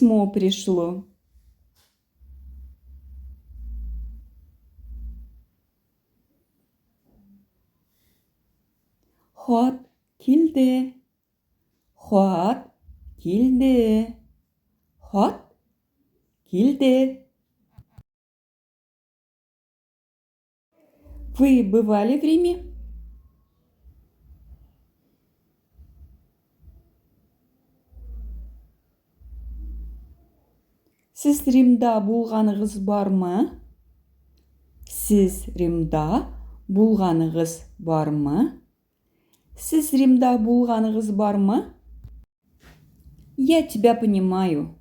Письмо пришло. Хат килде. Хат килде. Хат килде. Вы бывали в Риме? Сез Римда булганыгыз бармы? Сез Римда булганыгыз бармы? Сез Римда булганыгыз бармы? Я тебя понимаю.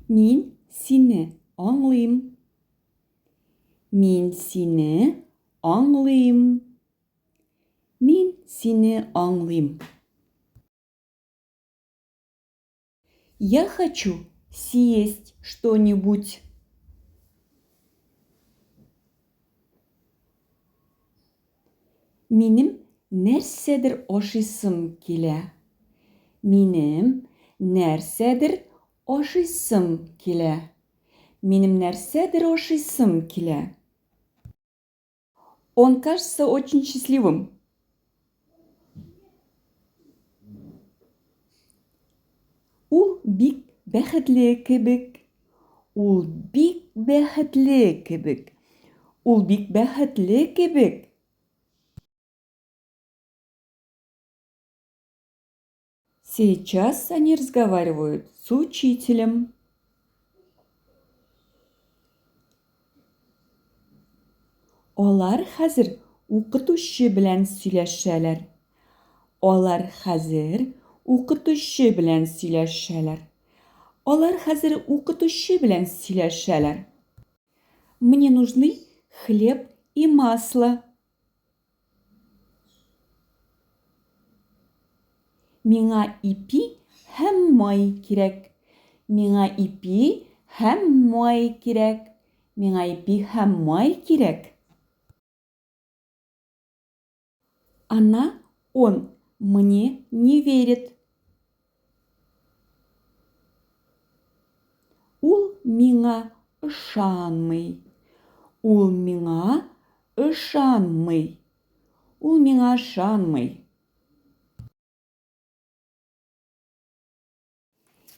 Мин сине аңлыйм. Мин сине аңлыйм. Мин сине аңлыйм. Я хочу съесть что-нибудь. Минем нәрсәдер ашыйсым килә. Минем нәрсәдер ашыйсым килә. Минем нәрсәдер ашыйсым килә. Он кажется очень счастливым. Ул бик бәхетле кебек. Ул бик бәхетле кебек. Ул бик бәхетле кебек. Сейчас они разговаривают с учителем. Алар хәзер укытучы белән сөйләшәләр. Алар хәзер укытучы белән сөйләшәләр. Алар хәзер укытучы белән сөйләшәләр. Мне нужны хлеб и масло. Миңа ипи һәм май кирәк. Миңа ипи һәм май кирәк. Миңа ипи һәм май кирәк. Она, он мне не верит. Ул миңа ышанмый. Ул миңа ышанмый. Ул миңа ышанмый.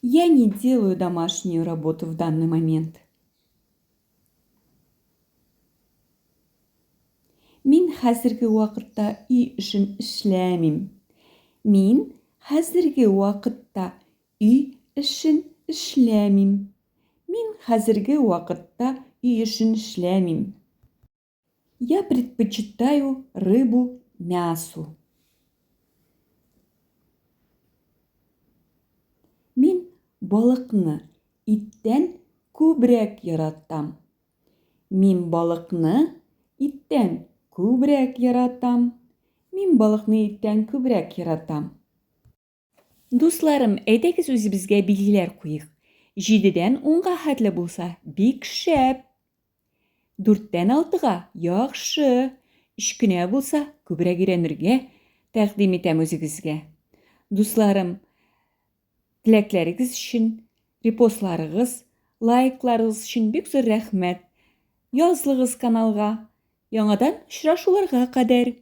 Я не делаю домашнюю работу в данный момент. Мин хәзерге вакытта өй эшен эшләмим. Мин хәзерге вакытта өй эшен эшләмим. Мин хәзерге вакытта өй эшен эшләмим. Я предпочитаю рыбу мясу. Мин балыкны иттән күбрәк яратам. Мин балыкны иттән күбрәк яратам. Мин балыкны иттән күбрәк яратам. Дусларым, әйдәгез үзебезгә билгеләр куйыйк. Җидедән унга хәтле булса, бик шәп. Дүрттән алтыга, яхшы. Өч кенә булса, күбрәк өйрәнергә тәкъдим итәм үзегезгә. Дусларым, теләкләрегез өчен, репостларыгыз, лайкларыгыз өчен бик зур рәхмәт. Язылыгыз каналга. Яңадан очрашуларга кадәр!